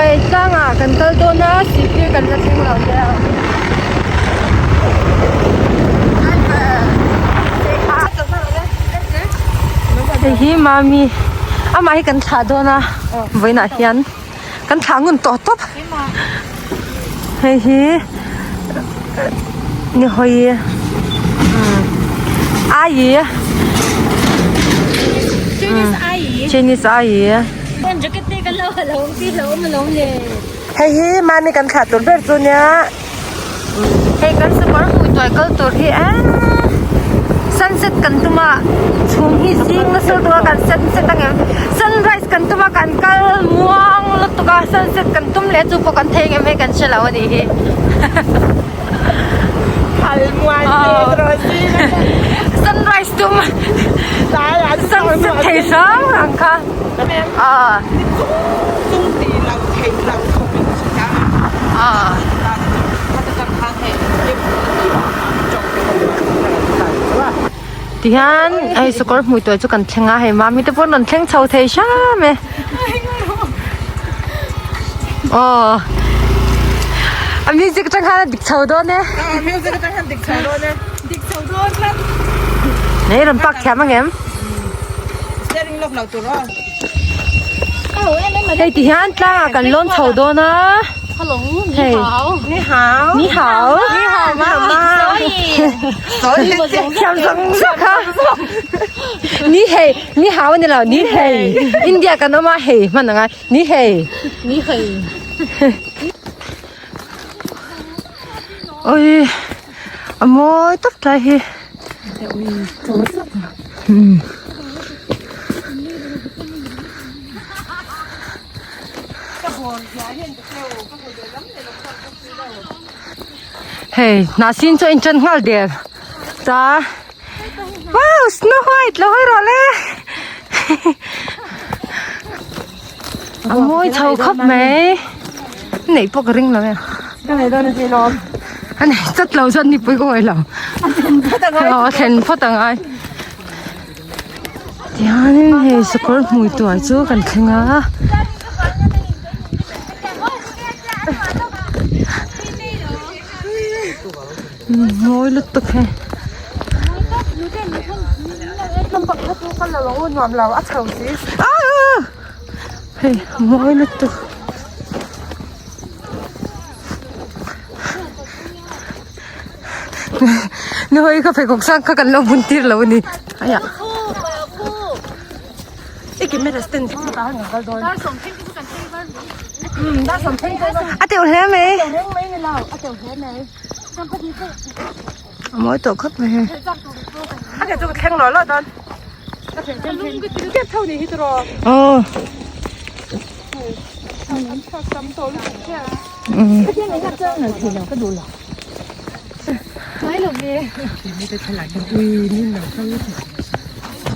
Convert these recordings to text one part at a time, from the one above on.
Hei tlangah kan kal dawn a sihphir kan la thleng lo nia. Hei hi mami amah hi kan thlah dawn a vawiinah hian kan thlah ngun tawh tawp hei hi ni hawi ayi Chinese ayi hei hi mami kan thlah tur ber chu nia hei kan sakawr hmui tuai kal tur hi eee sunset kan tum a chhum hi zing nasa lutuk a kan sunset ang em sunrise kan tum a kan kal muang lutuk a sunset kan tum leh chu pawh kan thei ang em hei kan hre lo a nih hi sunrise tum sunset thei hrang ang kha ah. Tihian hei sakawr hmui tuai chu kan thleng a hei mami te pawh an rawn thleng chho thei hram e aw a music atang khan a dik chho dawn e music atang khan dik chho dawn e dik chho dawn tlat nei rawn park thiam ang em steering lock lo tur aw Hei ti hian tlangah kan lawn chho dawn a. Hei. Ni hao. Ni hao. Ni hao ma. Thiam zawk zawk a. Ni hei, ni hao ani lo, ni hei. India kan awm a hei hman ang a. Ni hei. Ni hei. Oi. A mawi tak tlai hi. Hmm. Hei, hnahsin chu a inṭan nghal der. Ta. Wow, snow white lo hawi rawh le. A mawi chho khawp mai. Neih pawh ka ring lo e. Ka nei dawn a ti lawm. A nei chat lo chuan nipui ka hawi lo. A thlen phawt a ngai. A thlen phawt a ngai. Tihianin hei sakawr hmui tuai chu kan thleng a. Mawi lutuk he. Hei mawi lutuk. Ni hawi ka pheikhawk sang kha kan lo bun tir lo a ni. Aiah. A teuh hle mai. A mawi tawh khawp mai hei. Aw.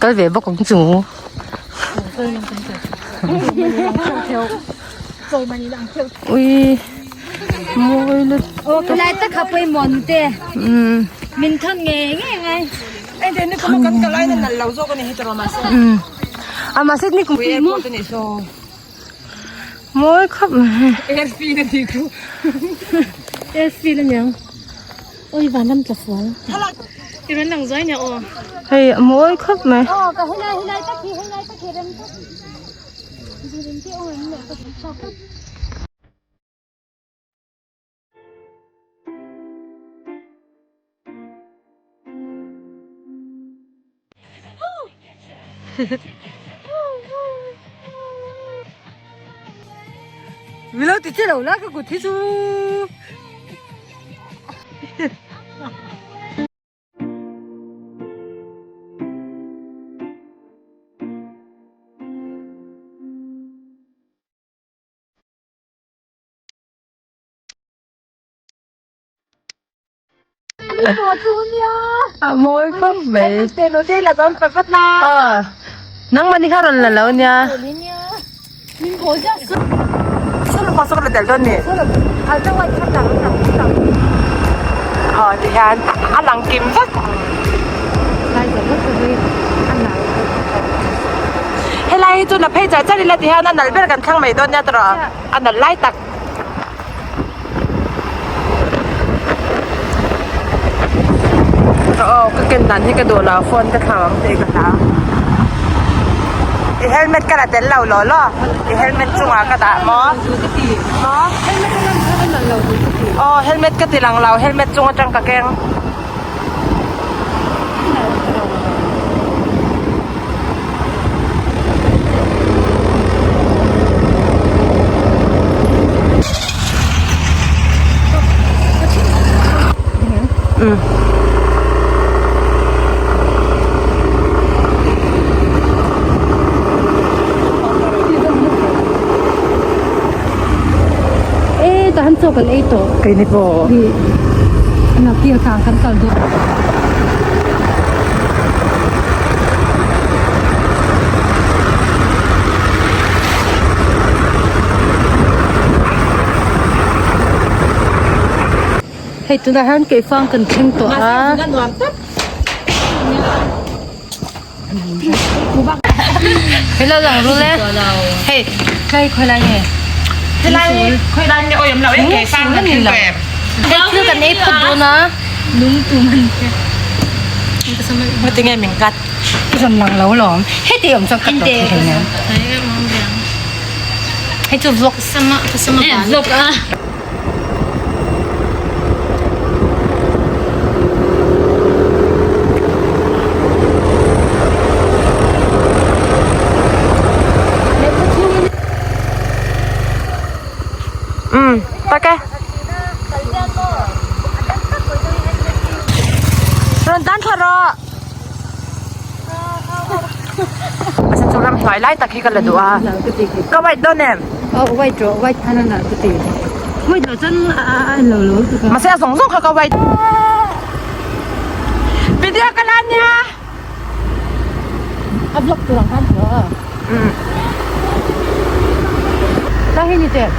Kal ve bawk ang chu. Ui mawi lutuk. Lai tak kha pawimawh nute. Min thawn ngei ngei ngai. A mahse ni kum mawi khawp mai. Airfield aniang. Oi van lam tla fual. I rawn lang zuai nia aw. Hei a mawi khawp mai. Aw ka helai helai tak hi helai tak hi rem tak. Rem te aw in leh ka chak. Milo ti che lo la ka kut hi chu. A mawi khawp mai. Nangmah ni kha rawn la lo nia. Helai hi chu la phei char char ila ti hian a nalh ber kan thlang mai dawn nia tawrh a nalh lai tak. Aw ka ken dan hi ka duh lo phone ka thlau ang tih ka hlau. I helmet ka la tel lo law law i helmet chungah ka dah maw? Maw? Aw helmet ka ti lang lo helmet chung atang ka keng. E tah hian chaw kan ei tawh. Keini pawh. Nakir kang kan kal dawn. Hei tunah hian keifang kan thleng tawh a. Hello lang rul e. Hei tlai khawi lai nge? Helai khawi lai nge awm lo e keifang kan thleng tawh em? Hei thil kan ei phawt dawn a. Nung tum an tia. Heti nge min cut? I rawn lang lo lawm. Heti awm chuan cut lo thei hlei nen. Hei chu vlog. Vlog a. Um tak e. Rawn tan thla rawh. Mahse chu ramhnuai lai tak hi ka la duh a. Ka white dawn em? Aw white rawh white khan a nalh ka ti. White loh chuan a a en lo lo lutuk a. Mahse a zawng zawng kha ka white. Video ka la nia. A vlog tur ang khan tawh a. Um. Ta hi ni teh.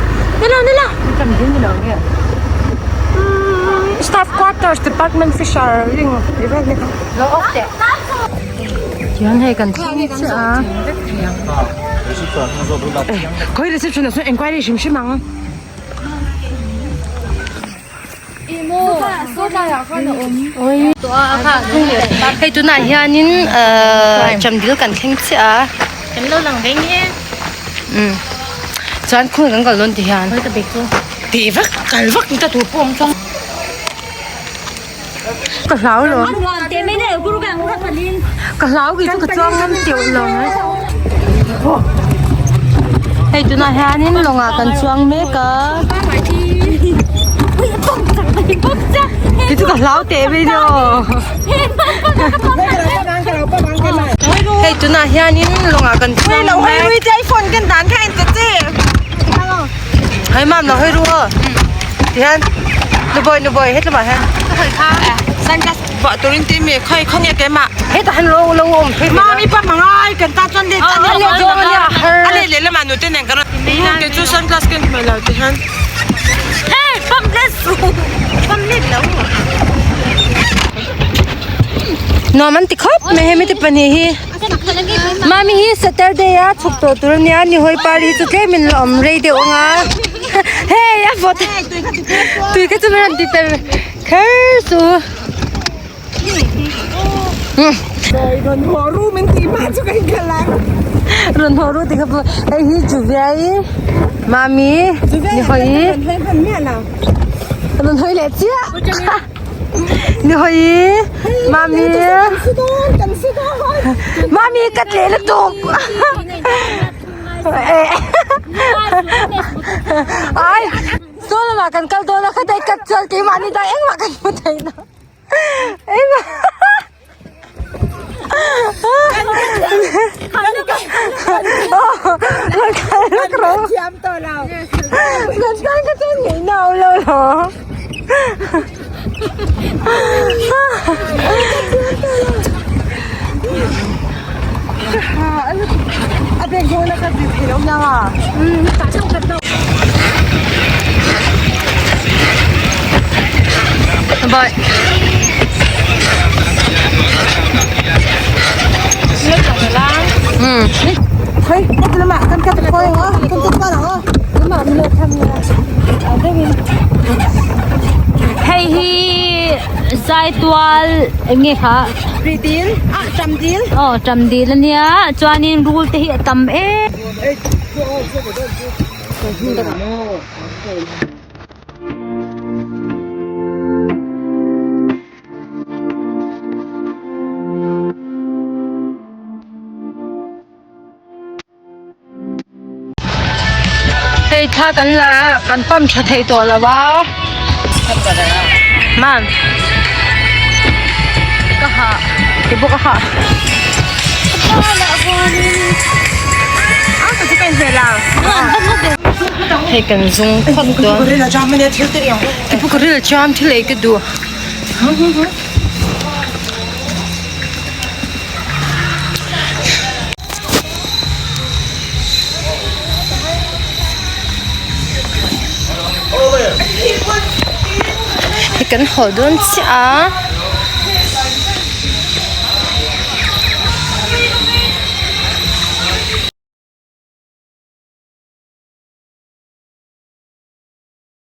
Ni lo ni lo. Cham din ni lo nge. Staff quarters department fisher ring tih vel hi. Lo off teh. Tihian hei kan thleng chiah a. Khawi reception ah sawn enquiry hrim hrim ang. Hei tunah hianin ahh chamdil kan thleng chiah a. Kan lo lang ve nge. Umm chuan khawi kan kal dawn ti hian. Tih vak kal vak ta tur pawh awm chuang. Ka hlau lo. Ka hlau ki chu ka chuang ngam teuh lo mai. Hei tunah hianin lawngah kan chuang mek a. Ki chu ka hlau teh mai ni aw. Hei tunah hianin lawngah kan chuang mek. Hei mam lo hei ru aw. Tihian nubawi nubawi hetlama hian. Sunglass buah turin tih mi khawi khaw nge keimah. Hetah hian lo lo awm phei ve la. Mami pa mangai kan tan chuan let a let zawng a nia. A let leh lamah nute nen kan rawn kei chu sunglass ka hmu lo tihian. Hey pump let su pump let lo. Nuam an ti khawp mai hemi te pahnih hi. Mami hi Saturday a chhuk tawh tur ania ni hawi par hi chu tlem in la awm rei deuh ang a hei a vawt tui kha chu min rawn ti per kher chu Rawn haw ru min tih hma chu ka inkhelh ang. Rawn haw ru tih kha pawh hei hi Juviai Mami ni hawi rawn hawi leh chiah. Ni hawi mami mami ka tle lutuk ai saw lamah kan kal dawn a khatai cut chuan keimahni dang engmah kan hmu thei lo engmah Bye. Hei hi Saitual eng nge kha Dil ah Tam dil aw Tam dil ania chuanin rul te hi a tam em. Hei thla kan la a kan pump tha thei tawh lo a man ka hah ti bawk a hah hei kan zung phawt dawn ti bawk ril cham thil ei ka duh. Hei kan haw dawn chiah a.